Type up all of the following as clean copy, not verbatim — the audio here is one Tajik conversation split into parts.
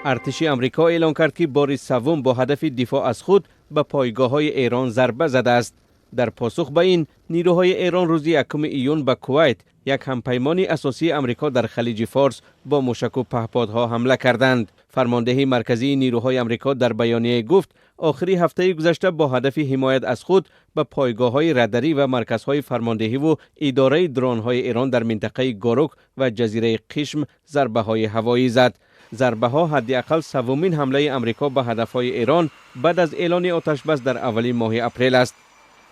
Артиши Амрико эълон кард, ки бори севум бо ҳадафи дифоъ аз худ ба пойгоҳҳои Эрон зарба задааст. Дар посух ба ин, нерӯҳои Эрон рӯзи 1 июн ба Кувайт, як ҳампаймони асосии Амрико дар Халиҷи Форс, бо мушак ва паҳподҳо ҳамла карданд. Фармондеҳии марказии нерӯҳои Амрико дар баёнияе гуфт, охири ҳафтаи гузашта бо ҳадафи ҳимоят аз худ ба пойгоҳҳои радарӣ ва марказҳои фармондеҳӣ ва идораи дронҳои Эрон дар минтақаи Горук ва ҷазираи Қишм зарбаҳои ҳавоӣ зад. Зарбаҳо ҳадди ақал севумин ҳамлаи Амрико ба ҳадафҳои Эрон баъд аз эълони оташбас дар аввали моҳи апрел аст.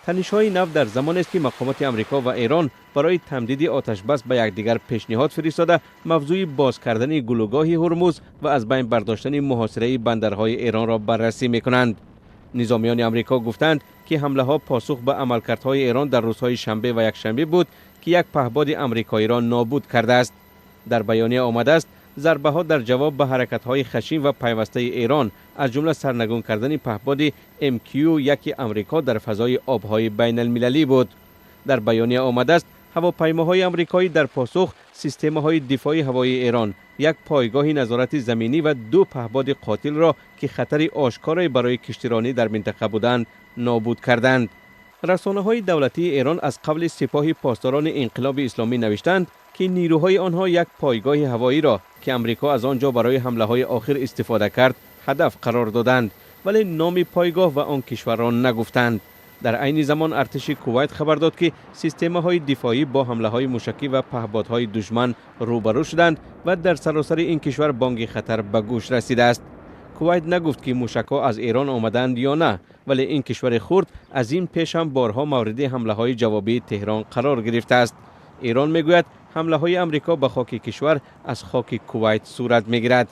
Танишҳои нав дар замонест, ки мақомоти Амрико ва Эрон барои тамдиди оташбас ба якдигар пешниҳод фиристода, мавзӯи боз кардани гулӯгоҳи Ҳурмуз ва аз байн бардоштани муҳосираи бандарҳои Эронро баррасӣ мекунанд. Низомиёни Амрико гуфтанд, ки ҳамлаҳо посух ба амалкардҳои Эрон дар рӯзҳои шанбе ва якшанбе буд, ки як паҳбоди амрикоиро нобуд кардааст. Дар баёния омадааст, зарбаҳо дар ҷавоб ба ҳаракатҳои хашин ва пайвастаи Эрон, аз ҷумла сарнагун кардани паҳбоди МQ-1 Амрико дар фазои обҳои байналмилалӣ буд. Дар баёния омадааст, ҳавопаймоҳои амрикоӣ дар посух системаҳои дифои ҳавоии Эрон, як пойгоҳи назорати заминӣ ва ду паҳбоди қотилро, ки хатари ошкоре барои киштиронӣ дар минтақа буданд, нобуд карданд. Расонаҳои давлатии Эрон аз қавли Сипоҳи Посдорони Инқилоби Исломӣ навиштанд, ки нерӯҳои онҳо як пойгоҳи ҳавоиро, ки Амрико аз он ҷо барои ҳамлаҳои охир истифода кард, ҳадаф қарор доданд, вале номи пойгоҳ ва он кишварро нагуфтанд. Дар айни замон артиши Кувайт хабар дод, ки системаҳои дифоӣ бо ҳамлаҳои мушакӣ ва паҳбодҳои душман рӯбарӯ шуданд ва дар саросари ин кишвар бонги хатар ба гӯш расидааст. Кувайт нагуфт, ки мушакҳо аз Эрон омаданд ё на, вале ин кишвари хурд аз ин пеш ҳам борҳо мавриди ҳамлаҳои ҷавобии Теҳрон қарор гирифтааст. Эрон мегӯяд, ҳамлаҳои Амрико ба хоки кишвар аз хоки Кувайт сурат мегирад.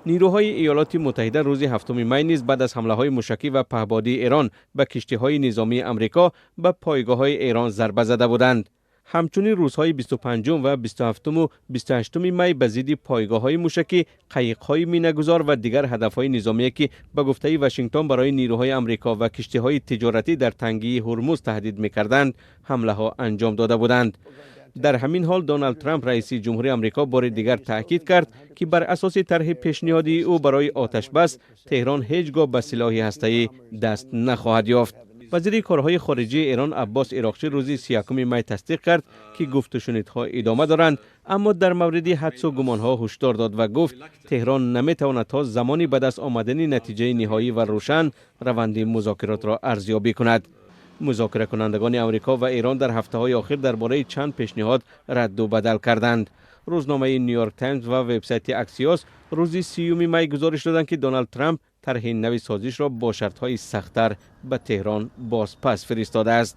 Нерӯҳои Иёлоти Муттаҳида рӯзи 7 май низ баъд аз ҳамлаҳои мушакӣ ва паҳбодии Эрон ба киштиҳои низомии Амрико ба пойгоҳҳои Эрон зарба зада буданд. Ҳамчунин рӯзҳои 25 ва 27-уму 28 май ба зидди пойгоҳҳои мушакӣ, қайиқҳои минагузор ва дигар ҳадафҳои низомие, ки ба гуфтаи Вашингтон барои нерӯҳои Амрико ва киштиҳои тиҷоратӣ дар тангии Ҳурмуз таҳдид мекарданд, ҳамлаҳо анҷом дода буданд. Дар ҳамин ҳол Доналд Трамп, раиси ҷумҳури Амрико, бори дигар таъкид кард, ки бар асоси тарҳи пешниҳодии ӯ барои оташбас Теҳрон ҳеҷ гоҳ ба силоҳи ҳастаӣ даст нахоҳад ёфт. Вазири корҳои хориҷии Эрон Аббос Ироқчӣ рӯзи 31 май тасдиқ кард, ки гуфтушунидҳо идома доранд, аммо дар мавриди ҳадсу гумонҳо ҳушдор дод ва гуфт, Теҳрон наметавонад то замони ба даст омадани натиҷаи ниҳоӣ ва рӯшан раванди музокиротро арзёбӣ кунад. Музокиракунандагони Амрико ва Эрон дар ҳафтаҳои охир дар бораи чанд пешниҳод радду бадал карданд. Рӯзномаи Нью-Йорк Таймз ва вебсайти Аксиос рӯзи 30 май гузориш доданд, ки Доналд Трамп тарҳи нави созишро бо шартҳои сахттар ба Теҳрон бозпас фиристодааст.